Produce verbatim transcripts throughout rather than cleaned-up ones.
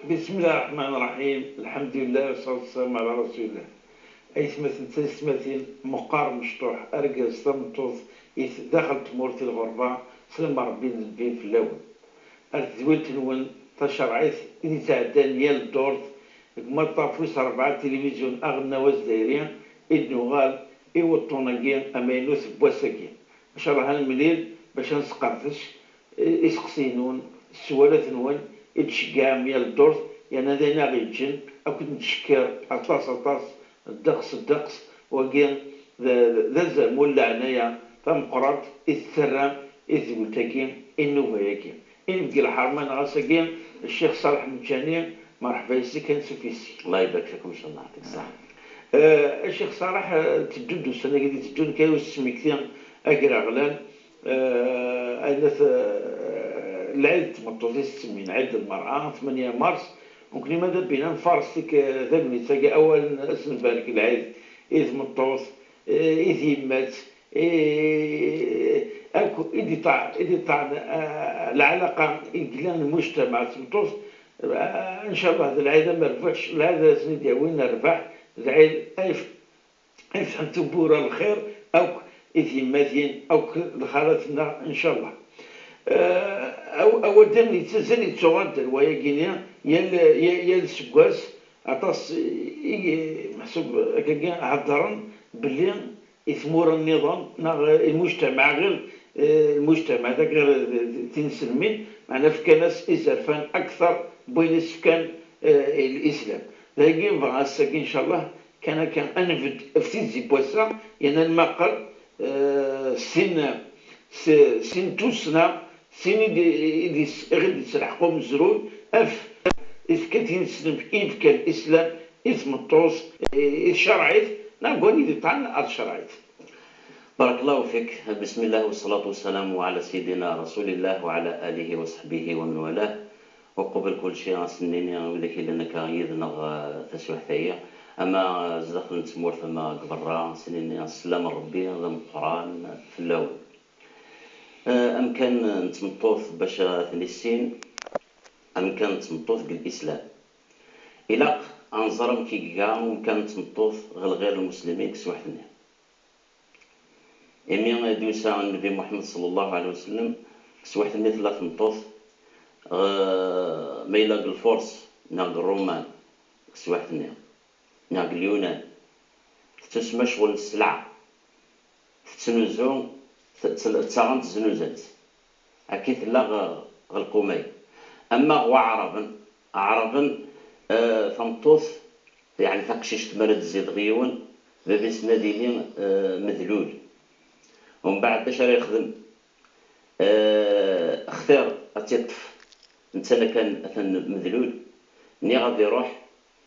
بسم الله الرحمن الرحيم. الحمد لله والصلاة والسلام على رسول الله. Aytmaten d taysetmatin, meqqar mecṭuḥ, argaz, tameṭṭut, i t-, daxel n tmurt, i lɣerba, slam Ṛebbi d Nnbi fell-awen. Ar tedwilt-nwen tacerɛit i d-ittɛeddan yal ddurt, deg umaṭṭaf wis ṛebɛa n tilivizyu aɣelnaw azzayri, i d-nuɣal i wuṭṭun-agi amaynut n wass-agi. Ncallah ad nemlil bac ad nesqerdec i-, iseqsiyen-nwen, sswalat-nwen i d-tceggɛem yal ddurt, yerna d ayen aɣ-yeǧǧen akk nettcekkir aṭas, aṭas, ddeqs, ddeqs. Wagi d, d, d azamul n leɛnaya tameqqrant i tettarram i tedwilt-agi, i nnuba-agi. I nbeggi lḥerma-nneɣ ass-agi, Ccix Ṣaleḥ Meččani, merḥba yes-k, ansuf yes-k. الله يبارك فيكم إن شاء الله، يعطيك الصحة. Eh, Ccix Ṣaleḥ, eh, teddu-d ussan-agi d-iteddun kan i usmekti agraɣlan, eh, ayen at, eh, lɛid n tmeṭṭut i s-ttsemmin Ɛid Lmer'a, tmanya mars. Nekkni ma d abina nfares tik, eh, tagnit-agi, awalen ad s-nbarek lɛid i tmeṭṭut, eh, i tyemmat, eh, akk i d-iṭa-, i d-iṭṭan, eh, lɛalaqa i yellan lmujtamaɛ d tmeṭṭut, eh, ncallah d lɛid amerbuḥ, lɛid ad ten-id-yawin rrbeḥ, d lɛid ay f-, ay fetḥen tiwwura n lxir akk i tyemmatin akk d lxalat-nneɣ, ncallah. Eh, aw-, awal d ayen yettazzal yettuɣal-d ar wayagi-nni, yal, yal, yal seggas aṭas i, i, meḥsub akkagi heddren belli i tmura nniḍen neɣ i lmujtamaɛ ɣir, eh, lmujtamaɛat akk ɣir, eh, tinselmin, meɛna fkan-as izerfan akteṛ n wayen i s-fkan, eh, i Lislam. Dagi nebɣa ass-agi, ncallah, kan akka ad nbedd ɣef tizi n wass-a, yerna ad nmaqel, eh, sin, s-, sin tussna, sin i d-, i d-, i ɣ-id-yettleḥqu umezruy ɣef tefka tinselm i yefka Lislam i tmeṭṭut, i tcerɛit, neɣ deg wayen i d-iṭṭan ar tcerɛit. بارك الله فيك. بسم الله والصلاة والسلام على سيدنا رسول الله وعلى آله وصحبه ومن والاه. Uqbel kulci, ad sen-nini i widak yellan akka yid-neɣ, eh, taswiɛt-agi, ama, eh, zdaxel n tmurt, ama deg berra, ad sen-nini sslam n Ṛebbi d ameqqran fell-awen. Eh, amkan n tmeṭṭut, bac ad ten-issin, amkan n tmeṭṭut deg Lislam. Ilaq ad nẓer amek i iga umkan n tmeṭṭut ɣer lɣir lmuslimin deg teswiɛt-nni. Imi i d-yusa Nnbi Muḥemmed ṣalla Llahu ɛalayhi wa sallam, deg teswiɛt-nni tella tmeṭṭut, eh, ma yella deg Lfurs neɣ deg Ṛṛuman, deg teswiɛt-nni, neɣ deg Lyunan, tettusma ccɣel n sselɛa, tettnuzu, t-, t-, ttaɣent, znuzant. Akka i tella ɣ-, ɣer lqumay. Ama ɣer Waɛraben, Aɛraben, eh, tameṭṭut, yeɛni taqcict, mi ara d-tezzi deg yiwen, baba-s ad yili, eh, medlul. Umbeɛd, d acu ara yexdem? Eh, xtir ad tt-iṭṭef, netta kan atan medlul, niɣ ad iruḥ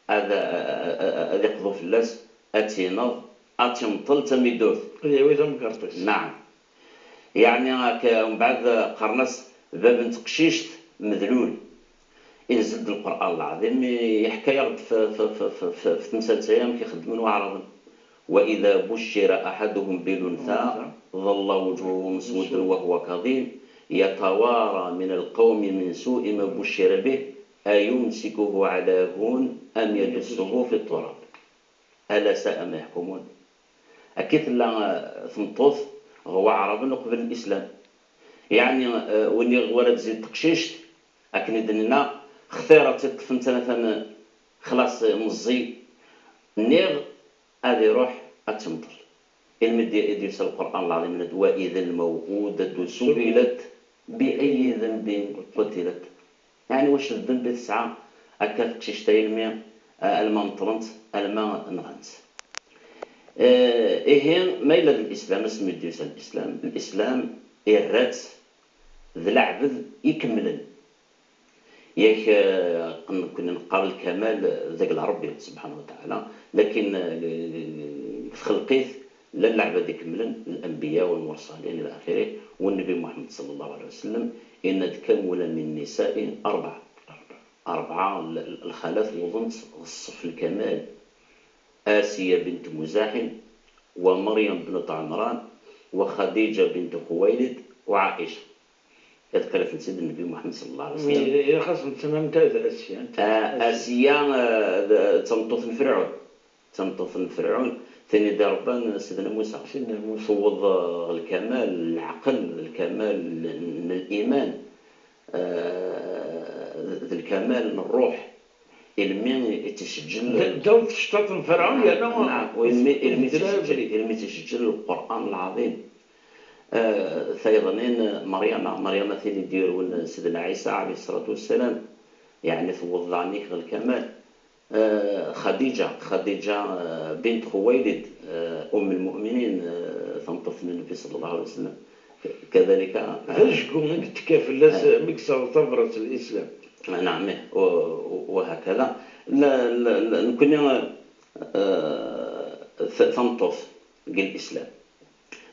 ad, ad iqḍu fell-as, ad tt-ineḍ, ad tt-imṭel d tamidurt. Ad yawi tamgerṭ-is. Naɛam. Yeɛni, ak-, umbeɛd qqaren-as bab n teqcict medlul. Inzel-d Lqur'an Lɛaḍim, yeḥka-yaɣ-d f, f, f, f, f, f temsalt-aya amek i xeddmen Waɛraben. وإذا بشر أحدهم بالأنثى ظل وجهه مسودا وهو كظيم يتوارى من القوم من سوء ما بشر به أيمسكه على هون أم يدسه في التراب. ألا ساء ما يحكمون. Akka i tella, eh, tmeṭṭut ɣer Waɛraben uqbel Lislam. Yeɛni, eh, win i ɣer ara d-tezzi teqcict, akken i d-nenna, xtir ad tt-iṭṭef netta atan xlaṣ meẓẓi, niɣ ad iruḥ ad tt-imṭel. Ilmi d-, i d-yusa Lqur'an Lɛaḍim, yenna-d: وإذا الموءودة سئلت بأي ذنب قتلت. Yeɛni wacu d ddneb i tesɛa akka teqcict-a, ilmi, eh, alma meṭṭlen-tt, alma nɣan-tt. Eh, ihi, ma yella d Lislam, asmi d-yusa Lislam, Lislam irra-tt d leɛbed ikemlen. Yak, eh, nekkni neqqar lkamal, eh, deg Ṛebbi subḥanahu wa taɛala, lakin, eh, deg txelqit llan leɛbad ikemlen, الأنبياء والمرسلين إلى آخره, u Nnbi Muḥemmed ṣalla Llahu ɛalayhi wa sallam yenna-d: كمل من النساء أربع. Rebɛa l-, l-, lxalat wwḍent ɣer ṣṣef lkamal: آسيا بنت مزاحم، ومريم بنت عمران، وخديجة بنت خويلد، وعائشة. Yefka-tent-id Nnbi Muḥemmed ṣella Llahu ɛalayhi wa sallam. Ilaq ad tent-tsemmamt d Asya, anta? Ah, Asya? Asya, ah, d, d tameṭṭut n Ferɛun. D tameṭṭut n Ferɛun, tin i d-iṛebban Sidna Musa. Sidna Musa. Tewweḍ, ah, ɣer lkamal n leɛqel, d lkamal n, n liman, ah, d, d lkamal n ṛṛuḥ. Ilmi i tt-iseǧǧel. D, ddaw tecṭaṭ n Ferɛun, yerna, naɛam, ilmi, ilmi i tt-iseǧǧel, ilmi i tt-iseǧǧel Lqur'an Lɛaḍim. Ah, tayeḍnin, Meryama, Meryama tin i d-yurwen Sidna Ɛisa ɛalayhi ṣṣalatu wassalam, yeɛni tewweḍ daɣen-ik ɣer lkamal. Ah, Xadiǧa, Xadiǧa, ah, bint Xuwaylid, ah, Umm lmu'minin, ah, tameṭṭut n Nnbi ṣella Llahu ɛalayhi wa sallam. Kadalika, d ajgu i yettekka fell-as, ah, mi yesserɣ tabrat n Lislam. Ah, naɛam, ih, u, u, wahakada. La, la, la, nekkni, ah, ta-, tameṭṭut deg Lislam,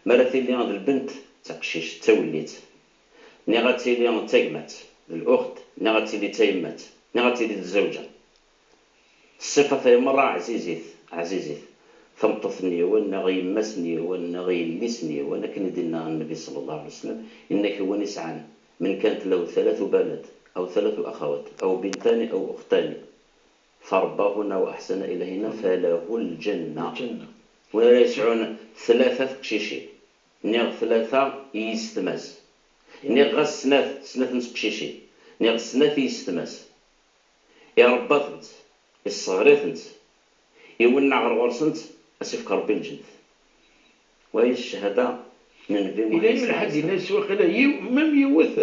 mi ara tili d lbent, d taqcict, d tawellit. Niɣ ad tili d tagmat, d luxt, niɣ ad tili d tayemmat, niɣ ad tili d zzawǧa. Ṣṣifat-agi merra ɛzizit, ɛzizit. Tameṭṭut n yiwen, neɣ yemma-s n yiwen, neɣ yelli-s n yiwen, akken i d-yenna Nnbi ṣella Llahu ɛalayhi wa sallam, yenna-k win yesɛan: من كانت له ثلاث بنات أو ثلاث أخوات أو بنتان أو أختان فرباهن وأحسن إليهن فله الجنة. Lǧenna. Win ara yesɛun tlata teqcicin, niɣ tlata yessetma-s, niɣ ɣas snat, snat n teqcicin, niɣ snat yessetma-s, iṛebba-tent, isseɣri-tent, iwenneɛ ɣer ɣur-sent, ad s-ifk Ṛebbi lǧennet. Wayi ccahada n Nnbi Muḥemmed. Yella lḥedd yenna-yas waqila yiw-, même yiwet,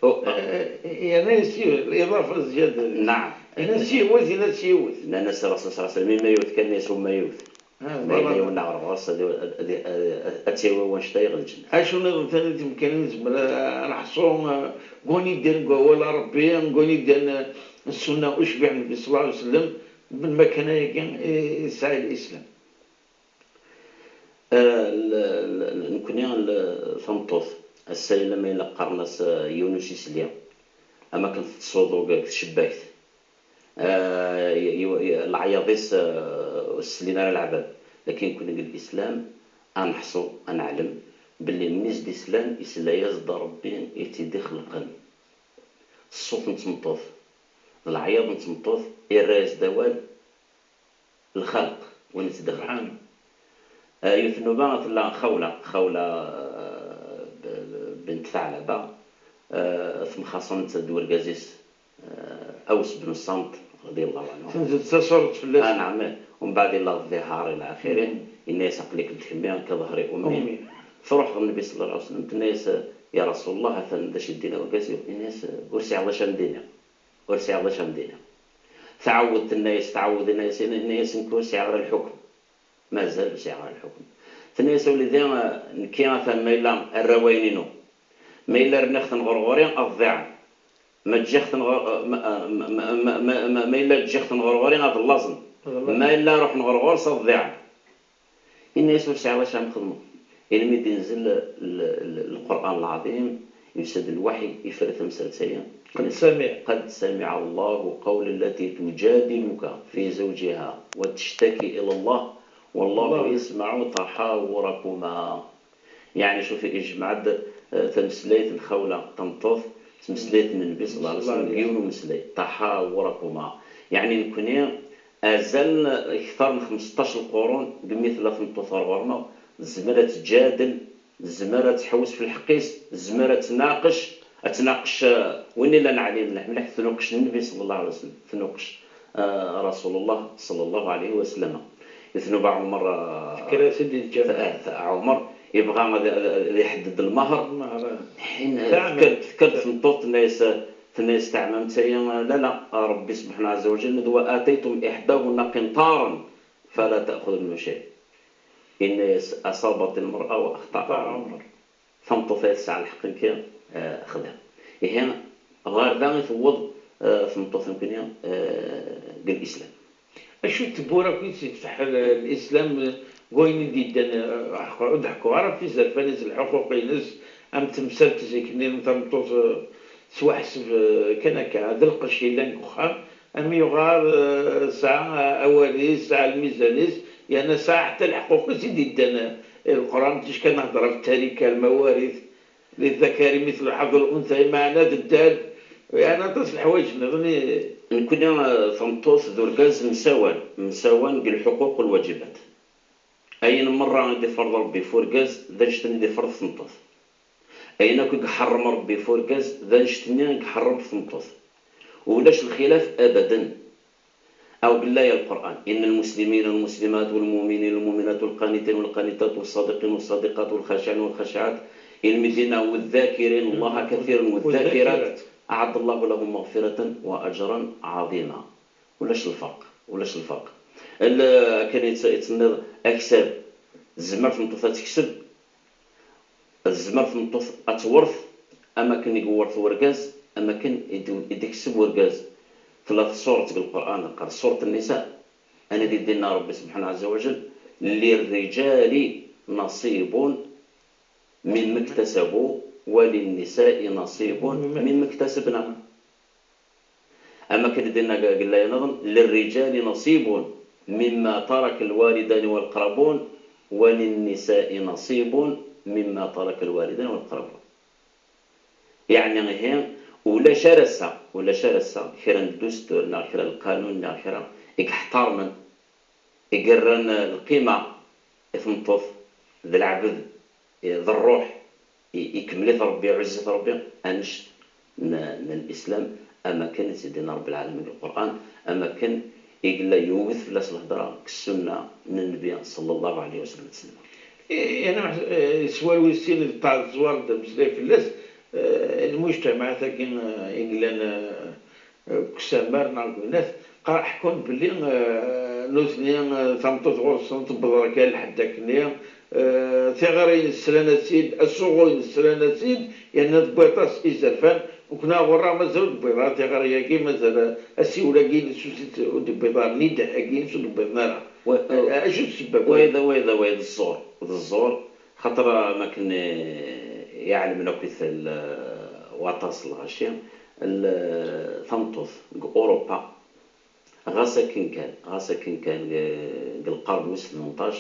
oh, ah, eh, yerna-yas iḍafa zzyada. Naɛam. Yenna-yas yiwet, yenna-yas yiwet. Nnan-as Rasul ṣella Llahu ɛalayhi wa sallam, ma yiwet kan, yenna-yas uma yiwet. Ah, ma yella yiwen ɣer ɣur-s, ad, ad, ad, ad, ad tt-yawi wanect-a ɣer lǧenna. Acu nniḍen tani timkanin nezmer ad neḥṣu, ah, deg wayen yeddan deg wawal n Ṛebbi, deg wayen yeddan, ah, n ssunna ucbiḥ n Nnbi ṣella Llahu ɛalayhi wa sallam, belmakana-agi i, i yesɛa Lislam? Ah, l-, l-, l-, nekkni, l-, tameṭṭut, ass-a yella ma yella qqaren-as, ah, yiwen usisli, am akken tettsuḍu deg tcebbakt. Ah, y-, y-, y-, leɛyaḍ-is, ah, ur s-slin ara leɛbad. Lakin nekkni deg Lislam, ad neḥṣu, ad neɛlem belli mmi s-d-islan, isla-yas-d Ṛebbi i tt-id-ixelqen. Ṣṣut n tmeṭṭut, d leɛyaḍ n tmeṭṭut, irra-yas-d awal, lxelq, win i tt-d-ixelqen. Ah, yiwet n nnuba tella Xawla, Xawla, ah, b-, b-, bint Taɛlaba, ah, temxaṣem d wergaz-is, ah, Aws ben Ṣṣamt, radiyallahu ɛanhu. Tenzel tasurt fell-as. Ah, naɛam. Umbeɛd yella ḍḍiher ila axiri, yenna-yas: "Aql-ikem d kemmi, ka ḍehri ummi." Ummi. Truḥ ɣer Nnbi ṣella Llahu ɛalayhi wa sallam, tenna-yas: "Ya Rasul Llah, atan d acu i d-yenna wergaz-iw." Yenna-yas: "Ur sɛiɣ d acu am-d-iniɣ. Ur sɛiɣ d acu am-d-iniɣ." Tɛawed tenna-yas, tɛawed, yenna-yas, yenna-yas: "Nekk ur sɛiɣ ara lḥukm. Mazal ur sɛiɣ ara lḥukm." Tenna-yas: "A wlidi, nekki atan ma yella rriɣ wayen-inu. Ma yella rniɣ-ten ɣer ɣur-i, ad ḍiɛen. Ma ǧǧiɣ-ten ɣer, ma, ma, ma, ma, ma, ma yella ǧǧiɣ-ten ɣer ɣur-i, ad llaẓen. Ma yella ruḥen ɣer ɣur-s, ad ḍiɛen." Yenna-yas: "Ur sɛiɣ d acu am xedmeɣ." Ilmi d-inzel l-, l-, Lqur'an Lɛaḍim, yusa-d lwaḥy, ifra tamsalt-agi. قد سمع. قد سمع الله قول التي تجادلك في زوجها وتشتكي إلى الله والله يسمع تحاوركما. Yeɛni, cuf, ijmeɛ-d, eh, tameslayt n Xawla, tameṭṭut, d tameslayt n Nnbi ṣella Llahu ɛalayhi wa sallam, deg yiwen umeslay, تحاوركما. Yeɛni, nekkni, azal kter n xmesṭac lqurun, deg mi tella tmeṭṭut ɣer ɣur-neɣ, tezmer ad tǧadel, tezmer ad tḥewwes f lḥeqq-is, tezmer ad tnaqec, ad tnaqec, eh, win illan ɛlim mliḥ mliḥ, tnuqec Nnbi ṣella Llahu ɛalayhi wa sallam, tnuqec, eh, Rasul Llah ṣella Llahu ɛalayhi wa sallam. Yettnuba Ɛumer, eh, tekker-as-d i lǧameɛ. Ɛumer yebɣa ad, ad, ad iḥedded lmehr. Lmehr, eh. Ḥin, eh, tekker, tekker tmeṭṭut, tenna-yas, tenna-yas teɛmamt-agi: "La, la, Ṛebbi subḥanahu ɛazza wa jall, وآتيتم إحداهن قنطارا فلا تأخذوا منه شيئا." Yenna-yas: "أصابت المرأة وأخطأ عمر." Tameṭṭut ay tesɛa lḥeqq nekki, eh, xdiɣ. Ihi, ɣer da i tewweḍ, eh, tmeṭṭut nekkni, eh, deg Lislam. Acu n tewwura akk i d-yefteḥ l-, Lislam, eh, deg wayen i d-yeddan, eh, ḥku-, ur d-ḥkuɣ ara ɣef izerfan-is, lḥuquq-ines, am temsalt zik-nni n tameṭṭut, eh, tettwaḥseb, eh, kan akka, d lqecc yellan deg uxxam, am yuɣal, eh, tesɛa, eh, awal-is, tesɛa lmizan-is, yerna tesɛa ḥetta leḥquq-is i d-yeddan, eh, i Leqran, ticki ad nehder ɣef ttarika, lmawarit, للذكر مثل حظ الأنثيين, meɛna d ddal, yeɛni aṭas n leḥwayeǧ nniḍen i. Nekkni, eh, tameṭṭut d urgaz msawan, msawan deg lḥuquq u lwaǧibat. Ayen merra i d-iferḍ Ṛebbi ɣef urgaz, d annect-nni i d-iferḍ ɣef tmeṭṭut. Ayen akk i iḥeṛṛem Ṛebbi ɣef urgaz, d annect-nni i iḥeṛṛem ɣef tmeṭṭut. Ulac lxilaf abadan. Aw gella ya Lqur'an, إن المسلمين والمسلمات والمؤمنين والمؤمنات والقانتين والقانتات والصادقين والصادقات والخاشعين والخاشعات, ilmidina والذاكرين الله كثيرا والذاكرات, أعد الله لهم مغفرة وأجرا عظيما. Ulac lferq, ulac lferq. Akken yettnniḍ, aksab, tezmer tmeṭṭut ad tekseb, tezmer tmeṭṭut ad twert, am akken i iwert urgaz, am akken i d-, i d-ikseb urgaz. Tella tṣuṛt deg Lqur'an, qqar suṛt Nnisa, anida i d-inna Ṛebbi subḥanahu ɛazza wa jall, للرجال نصيب مما اكتسبوا وللنساء نصيب مما اكتسبن. Am akken i d-inna deg laya nniḍen, للرجال نصيب مما ترك الوالدان والأقربون وللنساء نصيب مما ترك الوالدان والأقربون. Yeɛni ihi, ulac ara ass-a, ulac ara ass-a, kra n ddustur neɣ kra n lqanun neɣ kra i iḥeṭṭarmen, i yerran lqima i tmeṭṭut d leɛbed, d ṛṛuḥ, i-, ikemmel-it Ṛebbi, iɛuzz-it Ṛebbi, annect n, n Lislam, am akken i tt-id-inna Ṛebbi lɛalamin deg Lqur'an, am akken i yella yewwet fell-as lhedṛa deg ssunna n Nnbi ṣella Llahu ɛalayhi wa sallam. Yeɛni, eh, s wal wis sin d ṭṭaɛa tezwar-d ameslay fell-as, eh, lmujtamaɛat-agi, eh, i yellan, eh, deg usamar neɣ deg unat, qa-, ḥekkun belli, eh, nutni, eh, tameṭṭut ɣur-sen tewweḍ kan lḥedd akkenni, eh, tiɣri-ines slan-as-id, asuɣu-ines slan-as-id, yerna tewwi aṭas izerfan, nekkni ɣur-neɣ mazal ur d-tewwiḍ ara tiɣri-agi, mazal, eh, asiwel-agi-ines ur t-, ur d-tewwiḍ ara, nnidah-agi-ines ur d-wwiḍen ara. Wa-, eh, acu d ssebba-, wayeḍ, wayeḍ, wayeḍ, d ẓẓur, d ẓẓur, xaṭer, eh, am akken, eh, i ɛelmen akk-it l-, waṭas n lɣaci, l-, tameṭṭut deg Urupa, ɣas akken kan, ɣas akken kan, eh, deg lqern wis tmenṭac,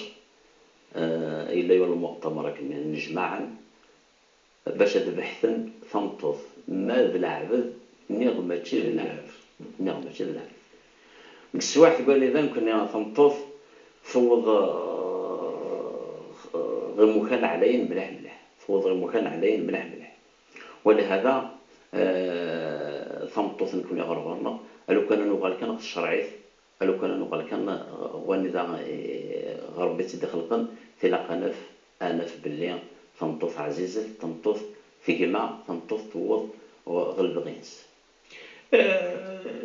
eh, yella yiwen lmuɛtamar akken nnejmaɛen bac ad beḥten tameṭṭut, ma d leɛbed, niɣ mačči d leɛbed, niɣ mačči d leɛbed. Deg teswiɛt n wanida nekkni tameṭṭut tewweḍ, eh, ɣer imukan ɛlayen mliḥ mliḥ, tewweḍ ɣer imukan ɛlayen mliḥ mliḥ. Walihada, eh, tameṭṭut nekkni ɣer ɣur-neɣ, alukan ad nuɣal kan ɣer tcerɛit, alukan ad nuɣal kan, eh, wanida, eh, ɣer Ṛebbi i tt-id-ixelqen, tilaq ad naf, ad naf belli tameṭṭut ɛzizet, tameṭṭut tegma, tameṭṭut tewweḍ ɣer lebɣi-ines. Eh,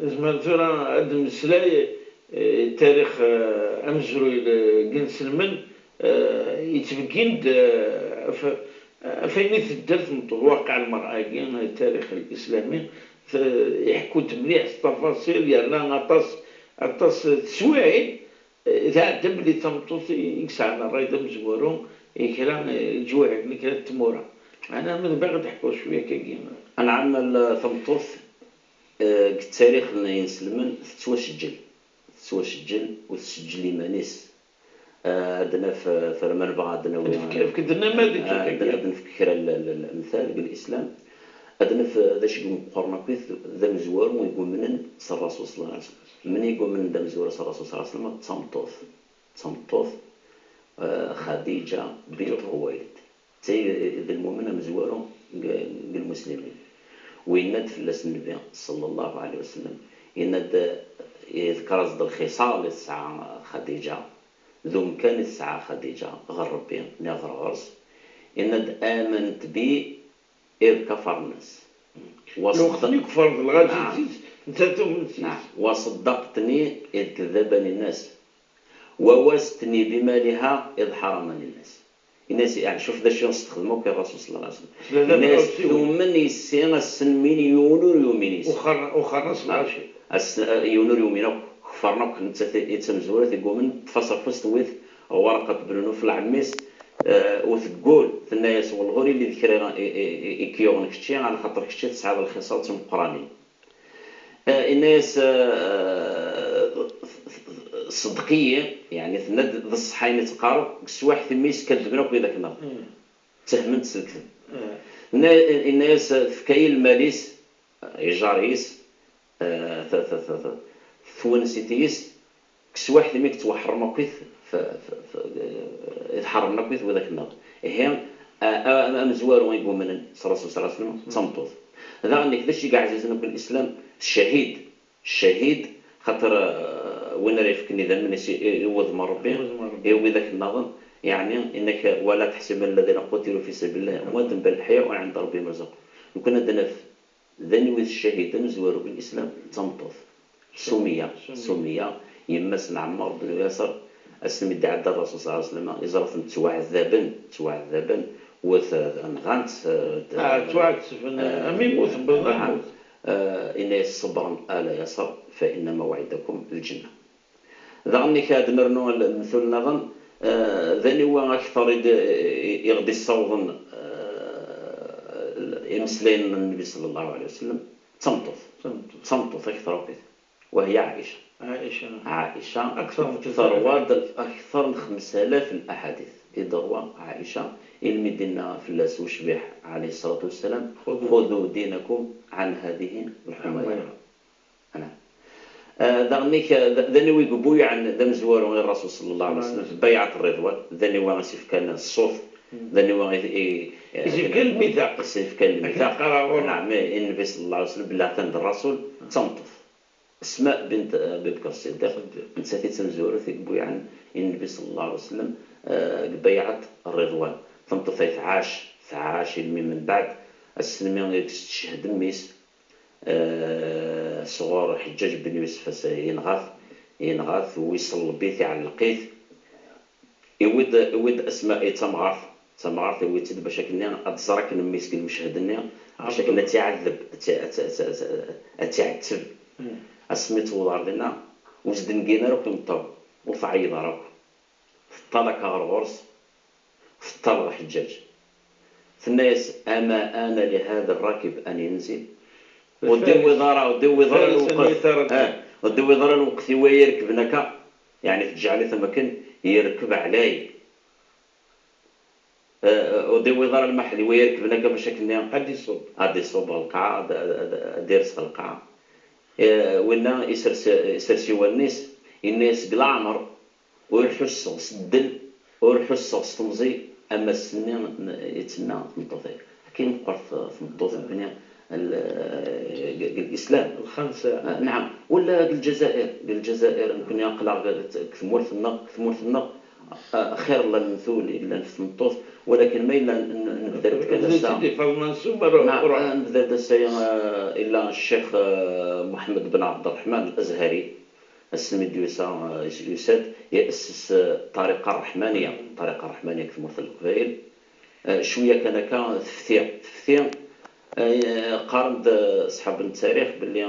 nezmer tura ad d-nemmeslay, eh, tarix, eh, amezruy deg inselmen, eh, yettbeggin-d, eh, ɣef, ɣef wayen i tedder tmeṭṭut, waqiɛ lmer'a-agi, eh, tarix lislami, t-, iḥekku-d mliḥ s ṭafaṣil, yerna aṭas, aṭas n teswiɛin, eh, tɛedda belli d tameṭṭut i, i yesɛan ṛṛay d amezwaru i kra, eh, leǧwahi-nni, kra n tmura. Meɛna ma tebɣiḍ ad d-ḥkuḍ cwiya akkagi. Anɛam, l-, tameṭṭut, eh, deg ttarix n yinselmen tettwaseǧǧel, tettwaseǧǧel u tesseǧǧel iman-is. Eh, ad naf, eh, tura ma nebɣa ad nawi, efk-, efk-d nnamadij, eh, ad, ad nefk kra n l-, l-, lemtal deg lislam. Ad naf, eh, d acu i meqqren akkit d amezwaru i yumnen s Ṛṛasul ṣella Llahu ɛalayhi wa sallam. Mani i yumnen d amezwaru s Ṛṛasul ṣella Llahu ɛalayhi wa sallam? D tameṭṭut. D tameṭṭut, eh, Xadiǧa bint Xuwaylid. D tay d lmumen amezwaru deg, deg lmuslimin. U yenna-d fell-as Nnbi ṣella Llahu ɛalayhi wa sallam, yenna-d, eh, yeḍker-as-d lxiṣal i tesɛa Xadiǧa, d umkan i tesɛa Xadiǧa ɣer Ṛebbi, neɣ ɣer ɣur-s. Yenna-d, آمنت بي إذ كفر الناس. Lweqt mi kefren lɣaci-ines, nettat tumen s-, نعم. وصدقتني إذ كذبني الناس. ووستني بمالها إذ حرمني الناس. Yenna-yas, yeɛni, cuf d acu yestexdem akk Ṛṛasul ṣella Llahu ɛalayhi wa sallam. Yenna-yas, tumen yis-i ass-n mi yiwen ur yumin yis-i. Wexxer-, wexxer-as lɣaci. Ass-, yiwen ur yumin akk. Kefren akk, nettat i d tamezwarut i yumnen, teṭṭef-as afus, tewwi-t Waraqat bnu Nufel, ɛemmi-s, eh, u teggul, tenna-yas, wellah ur yelli d kra i, i, i, i k-yuɣen kečči, ɛla xaṭer kečči tesɛiḍ lxiṣal d timeqqranin. Eh, yenna-yas, eh, ṣeddeq-iyi, yeɛni tenna-d d ṣṣeḥ ayen i teqqareḍ, deg teswiɛt-nni mi skadben akk widak-nneɣ. Mm. Ttahmen-t s lekdeb. Mm. Inna-yas: "Tefka-yi lmal-is, ijar-is, twensit-is, kkes waḥed imi yettwaḥrem akkit, itḥerren akkit widak nniḍen." Ihi, amezwaru i yumnen s Rasul صلى الله عليه وسلم d tameṭṭut. Daɣen d acu i yeɛzizen akk Lislam, ccahid. Ccahid, xaṭer win ara yefken idammen-is i wudem n Ṛebbi, i widak nniḍen, yeɛni, inna-k: "ولا تحسبن الذين قتلوا في سبيل الله أمواتا بل أحياء عند ربهم يرزقون." Nekni ad d-naf d aniwi d ccahid amezwaru deg Lislam, d tameṭṭut. Sumiya, Sumiya, yemma-s n Ɛemmar ben Yaṣer, asmi d-iɛedda Ṛṛasul صلى الله عليه وسلم, iẓra-ten ttwaɛdaben, ttwaɛdaben, wwet-, nɣan-tt, eh, d-, Ah, ttwaɛettben, eh, am yimuten, bɣan ad naɛam. Mmuten. Eh, inna-yas: "صبرا آل ياسر فإن موعدكم الجنة." Daɣen ad d-nernu lemtul nniḍen, eh, d aniwa akteṛ i d-, i, i ɣ-d-issawḍen, eh, imeslayen n Nnbi صلى الله عليه وسلم? D tameṭṭut. D tameṭṭut. D tameṭṭut akteṛ akk. وهي عائشة. عائشة. عائشة أكثر من ثلاثة. Terwa-d akteṛ n xemsa alaf n laḥadit i d-terwa Ɛaica, ilmi d-inna fell-as ucbiḥ, عليه الصلاة والسلام: "خذوا دينكم عن هذه الحميرة." Ana. Ah, daɣen-ik, ah, d, d aniwi i yebuyɛen d amezwaru i Ṛṛasul صلى الله عليه وسلم, bayɛat Ṛṛiḍwan, d aniwa i s-ifkan ṣṣut, d aniwa i, i, i s-ifkan lmitaq. I s-ifkan lmitaq. Akken qqareɣ ɣur-, naɛam, i Nnbi صلى الله عليه وسلم, belli atan d Ṛṛasul, d tameṭṭut. Asma bint Abi Bakr Ṣṣiddiq, nettat i d tamezwarut i yebuyɛen i Nnbi صلى الله عليه وسلم, eh, deg bayɛat Ṛṛiḍwan. Tameṭṭut ay tɛac, tɛac ilmi mbeɛd, ass-nni i s-teched mmi-s, eh, sɣur Ḥeǧǧaǧ ben Yusef, as-, yenɣa-t, yenɣa-t, u iṣelleb-it, iɛelleq-it. Iwwi-d, iwwi-d Asma i d tamɣart, d tamɣart iwwi-tt-id bac akken ad tẓer akken mmi-s deg lmeched-nni, bac akken ad tt-iɛeddeb, ad tt-, ad tt-, ad tt-, ad tt-iɛetteb. Asmi tewweḍ ɣer dinna, ur s-d-ngin ara akk imeṭṭawen, ur tɛeyyeḍ ara akk. Teṭṭal akka ɣer ɣur-s, teṭṭal ɣer Ḥeǧǧaǧ. Tenna-yas: "أما آن لهذا الراكب أن ينزل؟" Ur d-iwwiḍ ara, ur d-iwwiḍ ara lweqt. Ah, ur d-iwwiḍ ara lweqt i waya irekben akka. Yeɛni teǧǧeɛl-it am akken yerkeb ɛlay. Eh, ur d-iwwiḍ ara lmaḥel i waya irekben akka bac akken ad d-iṣubb. Ad d-iṣubb ɣer lqaɛa, ad, ad, ad, ad d-ires ɣer lqaɛa. Eh, winna isers, isers i wallen-is, yenna-yas deg leɛmer: "Ur ḥusseɣ s ddel, ur ḥusseɣ s temẓi am ass-nni n-, i d-tenna tmeṭṭut-agi." Akken meqqret tmeṭṭut-nni, l-, deg, deg Lislam. Lxemsa. Ah, naɛam. Wala deg Lezzayer, deg Lezzayer, nekni aql-aɣ deg tmurt-nneɣ, deg tmurt-nneɣ, ah, xir n lemtul yellan f tmeṭṭut, walakin ma yella n-, n-, nebda-d kan ass-a. Di Faḍma n Sumer, naɛam, ruḥ. Ah, nebda-d ass-a, ah, illa Ccix, ah, Muḥemmed ben Ɛebderreḥman Al-Azhari. Asmi d-yusa, eh, yusa-d, iɛesses, eh, ṭṭariqa ṛṛeḥmaniya, ṭṭariqa ṛṛeḥmaniya deg tmurt n Leqbayel. Eh, cwiya kan akka tefti, tefti, eh, qqaren-d, eh, ṣḥab n ttarix belli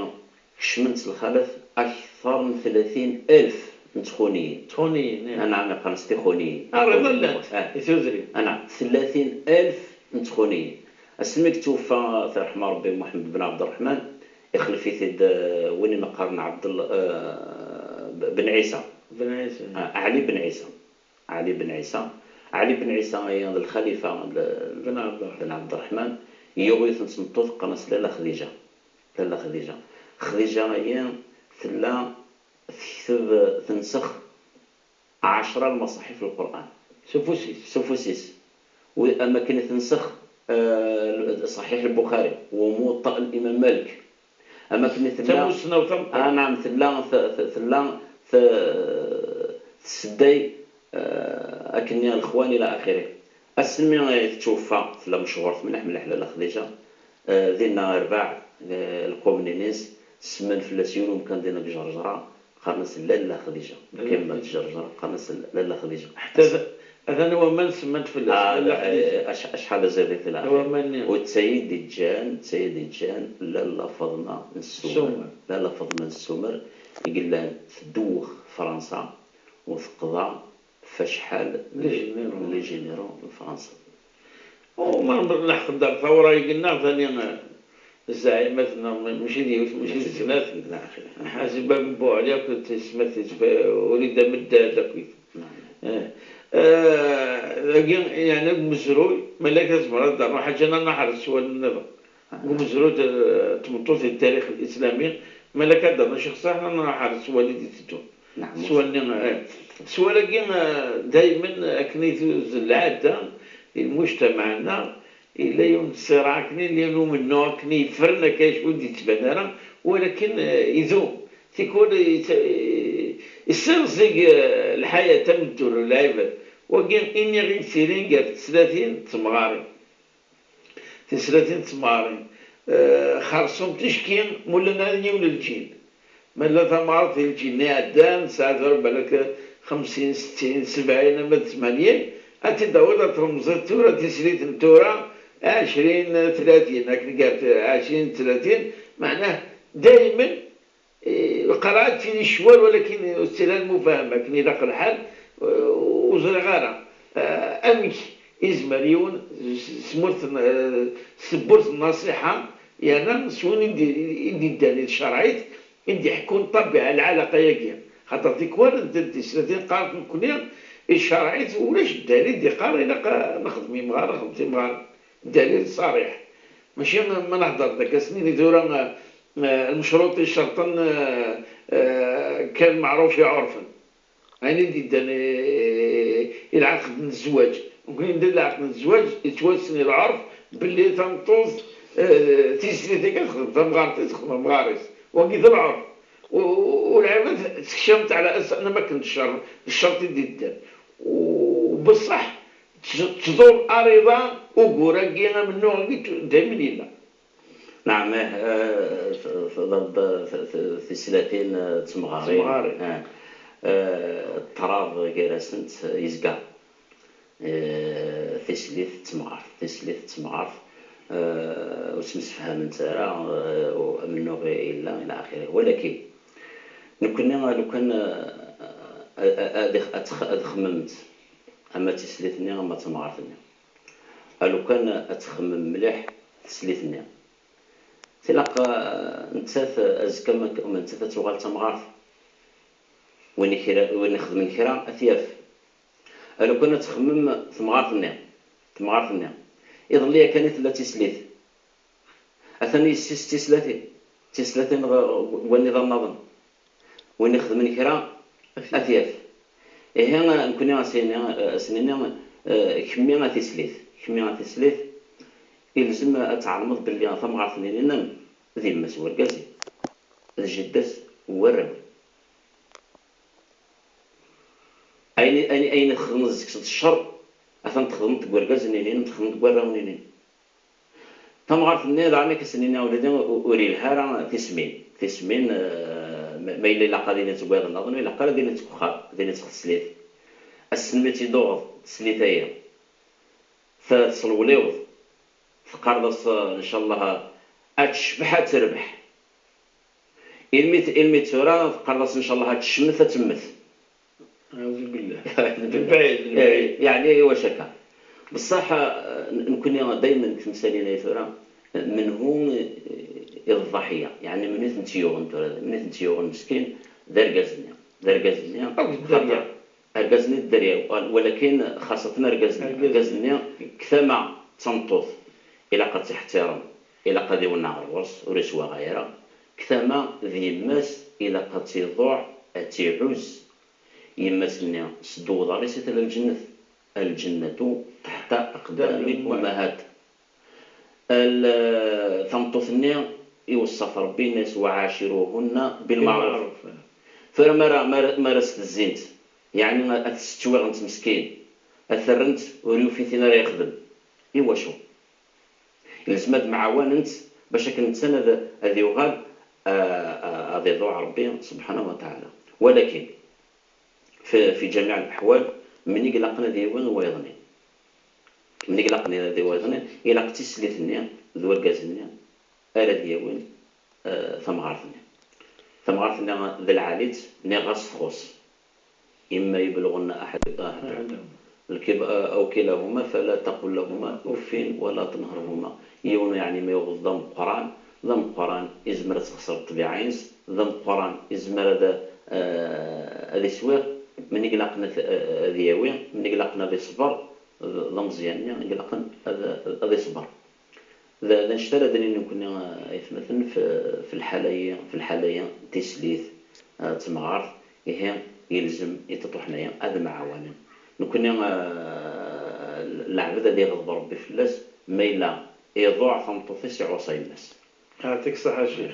kecmen-d s lxalat akteṛ n tlatin alef n txuniyin. Txuniyin, eh. Anɛam, qqaren-as tixuniyin. Ah, ɣer llant, eh, i tudrin. Anɛam, tlatin alef n txuniyin. Asmi i yettweffa, ad t-yerḥem Ṛebbi, Muḥemmed ben Ɛebderreḥman, ixlef-it-id, eh, win i qqaren Ɛebdel-, eh, ben Ɛisa. Ben Ɛisa. Ah, Ɛli ben Ɛisa. Ɛli ben Ɛisa. Ɛli ben Ɛisa, aya d lxalifa n, ben Ɛebderreḥman. Ben Ɛebderreḥman. Yuɣ yiwet n tmeṭṭut, qqaren-as Lalla Xdiǧa. Lalla Xdiǧa. Xdiǧa-agi tella tekteb, tensex ɛecra lmaṣaḥif n Lqur'an. S ufus-is. S ufus-is. Wi-, am akken i tensex, eh, Ṣaḥiḥ Lbuxari, wa Muwaṭṭa Limam Malik. Am akken i tella, tamussna u tameqqrant. Ah, naɛam, tella, t-, t-, tella, t-, tessedday, eh, akken i lexwan ila axiri. Asmi i tettweffa, tella mechuṛet mliḥ, mliḥ Lalla Xdiǧa. Eh, dinna rbaɛ, eh, lqumnin-is, semman fell-as yiwen umkan dinna deg Ǧerǧra, qqaren-as Lalla Xdiǧa. Lalla Xdiǧa. Kemmel Ǧerǧra, qqaren-as Lalla Xdiǧa. Ḥetta d-, atan waman semman-d fell-as, ah, Lalla Xdiǧa. Eh, ac-, acḥal d aẓidan i tella. Waman-nni. U d tayi d-iǧǧan, d tayi d-iǧǧan Lalla Faḍma n Ssumer. Ssumer. Lalla Faḍma n Ssumer, i yellan tdewwex Fransa, u teqḍa f acḥal n les généraux n Fransa. U ma lḥeqq-d ɣer tawra-agi-nneɣ tani, eh, zɛimat-nneɣ, ma-, mačči d yiwet, mačči d snat. Ḥasib Ben Buɛli akked teysetma-is, Wrida Meddad akkit. Eh. Eh, dagi, yeɛni, deg umezruy, malak ad zemreɣ ad d-rnuɣ ḥaǧa neɣ nruḥ ar sswal nniḍen. Deg umezruy d, eh, tmeṭṭut di tarix lislami, malak ad d-rnuɣ cixṣaḥ neɣ nruḥ ar sswal i d-iteddun. Sswal-nni, eh, sswal-agi, eh, daymen akken i tuzen lɛadda di lmujtamaɛ-nneɣ, yella yiwen n ṣṣiraɛ akken, yella yiwen umennuɣ akken yeffren akka, acu ur d-yettban ara, walakin, eh, idum. Tikwal yet-, yessirẓig, eh, lḥayat am ddur n lɛibad. Wagi iniɣ i yettilin gar teslatin d temɣarin. Tislatin d temɣarin, eh, xerṣum ticki, mullan ara yiwen n lǧil. Ma llan tamɣart di lǧil-nni iɛeddan, tesɛa tura balak xemsin, settin, sebɛin, ama d tmanyin, ad tt-id-tawiḍ ad tremzeḍ tura tislit n tura, ɛecrin, tlatin, akken gar t-, ɛecrin, tlatin, meɛnah daymen, eh, lqerɛa ad tili ccwal, walakin ur ttili ara lmufahama akken ilaq lḥal, eh, ur ẓriɣ ara, eh, amek izmer yiwen s, s tmurt n, eh, s tewwurt n nnṣiḥa, yerna s win i d-, i d-iddan i tcerɛit, i d-iḥekkun ṭṭabiɛa, lɛalaqa-agi. Xaṭer tikwal, d, d tislatin qqarent nekkni, i tcerɛit ulac ddalil d-iqqar ilaq ad nexdem imɣar, nexdem timɣar. Ddalil ṣariḥ. Mačči ma nehder d akka s-nini tura, eh, eh, lmecruṭ icerṭen, eh, eh, kan meɛruf iɛurfen. Ayen i d-iddan i, i lɛaqed n zzwaǧ. Nekkni nella lɛaqed n zzwaǧ, yettwassen i lɛurf belli tameṭṭut, eh, tislit akka texdem tamɣart-is, texdem amɣar-is. Wagi d lɛurf. U, u, u lɛibad tekcam-tt ɛla asas am akken d ccer, d ccerṭ i d-iddan. U, beṣṣeḥ, tt-, tḍul ariḍa ugur-agi, amennuɣ-agi, daymen yella. Naɛam, eh, eh, t-, t-, t-, t-, tislatin, eh, d temɣarin. Temɣarin. Eh, eh, ṭṭrad gar-asent yezga. Eh, tislit d temɣart, tislit d temɣart, eh, ur ttemsefhament ara, eh, amennuɣ yella, ila axirih. Walakin, nekkni, lukan, eh, ad, ad, ad, ad tx-, ad xemmemt, ama d tislit-nni, ama d temɣart-nni. A lukan ad txemmem mliḥ teslit-nni. Tilaq, eh, nettat, eh, azekka ma k-, ma nettat ad tuɣal d tamɣart. Win ikra-, win ixedmen kra, ad t-yaf. A lukan ad txemmem temɣart-nni, temɣart-nni. Iḍelli yakan i tella d tislit. Atan yessi-s d tislatin, d tislatin ɣ-, ɣ-, wanniḍ nniḍen. Win ixedmen kra, ad t-yaf. Ihi, nekkni as-nini, as-nini, eh, kemmi a tislit, kemmi a tislit, ilzem ad tɛelmeḍ belli tamɣart-nni-inem d yemma-s n urgaz-im, d jidda-s n warraw-im. Ayen, ayen, ayen txedmeḍ deg-s d ccer, atan txedmeḍ deg urgaz-nni-inem, txedmeḍ deg warraw-nni-inem. Tamɣart-nni, daɣen, akka s-nini, ula d ur, ur yelha ara tismin. Tismin, eh, ma, ma yella ilaq ad ilint deg wayeḍ nniḍen, ur ilaq ara ad ilint deg uxxam, ad ilint deg teslit. Ass-n mi tt-id-tuɣeḍ teslit-agi, t-, teslewliweḍ, teqqareḍ-as, eh, ncallah, ad tecbeḥ, ad terbeḥ. Ilmi t-, ilmi d tura teqqareḍ-as ncallah ad tecmet, ad temmet. Aɛuzubillah. Mebɛid, mebɛid. Eh, yeɛni, iwacu akka? Beṣṣaḥ, eh, nekkni daymen deg temsalin ay tura, eh, menhu, eh, i d ḍaḥiya? Yeɛni, menhu i tent-yuɣen tura? Menhu i tent-yuɣen meskin? D argaz-nni. D argaz-nni. Akked dderya. Xaṭer argaz-nni d dderya, walakin xaṣṣaten argaz-nni. Argaz. Argaz-nni deg tama d tameṭṭut, ilaq ad tt-iḥtiṛem, ilaq ad iwenneɛ ɣer ɣur-s, ur iswaɣay ara. Deg tama d yemma-s, ilaq ad tt-iḍuɛ, ad tt-iɛuzz. Yemma-s-nni, s ddaw uḍar-is i tella lǧennet. الجنة تحت أقدام الأمهات. Al-, tameṭṭut-nni, iweṣṣa-t Ṛebbi, yenna-yas: وعاشروهن بالمعروف. Tura, mi ara, mi ara, mi ara s-tezzint, yeɛni ad t-ssettwiɣent meskin, ad t-rrent ur yufi tin ara yexdem. Iwacu? Ilzem ad mɛawanent bac akken netta ad, ad yuɣal, a, a, ad iḍuɛ Ṛebbi subḥanahu wa taɛala. Walakin, fi, fi ǧamiɛ leḥwal, menni ilaqen ad yawi i wayeḍ-nni? Menni ilaqen ad yawi i wayeḍ-nni? Ilaq d tislit-nni d urgaz-nni ara d-yawin, eh, tamɣart-nni. Tamɣart-nni d lɛali-tt, niɣ ɣas txuṣ. إما يبلغن أحد، أحد. أحدهما. الكب-، أو كلاهما فلا تقل لهما أف ولا تنهرهما. Yiwen, yeɛni, ma yuɣeḍ d ameqqran, d ameqqran, izmer ad texṣer ṭṭbiɛa-ines, d ameqqran, izmer ad, eh, ad iswiɣ, Min i ilaqen ad, ad yawi, min i ilaqen ad iṣber, d, d ameẓyan-nni i ilaqen ad, ad iṣber. D, d annect ara d-nini nekkni, eh, aytmaten, f, f lḥala-yi, f lḥala-yi n tislit, eh, d temɣart, ihi yelzem i tiṭuḥna-yi ad mɛawanen. Nekkni, eh, leɛbed ad iɣḍeb Rebbi fell-as, ma yella iḍuɛ tameṭṭut-is iɛuṣa yemma-s. Yeɛṭik ṣṣeḥḥa a ccix.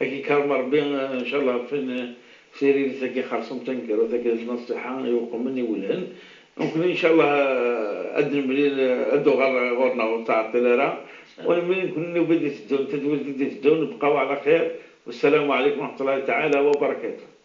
Ad k-ikerrem Rebbi, eh, ncallah, fin, eh, f tiririt-agi xerṣum taneggarut agi d nṣiḥa iweqmen iwelhen. Nekkni ncallah, eh, ad nemlil, eh, ad d-uɣal ɣur-neɣ ur tettɛeṭṭil ara. Wala mi nekkni nugi d-iteddun, tadwilt i d-iteddun, bqaw ɛla xir. Wassalamu ɛalaykum wa raḥmatullahi taɛala wa barakatuh.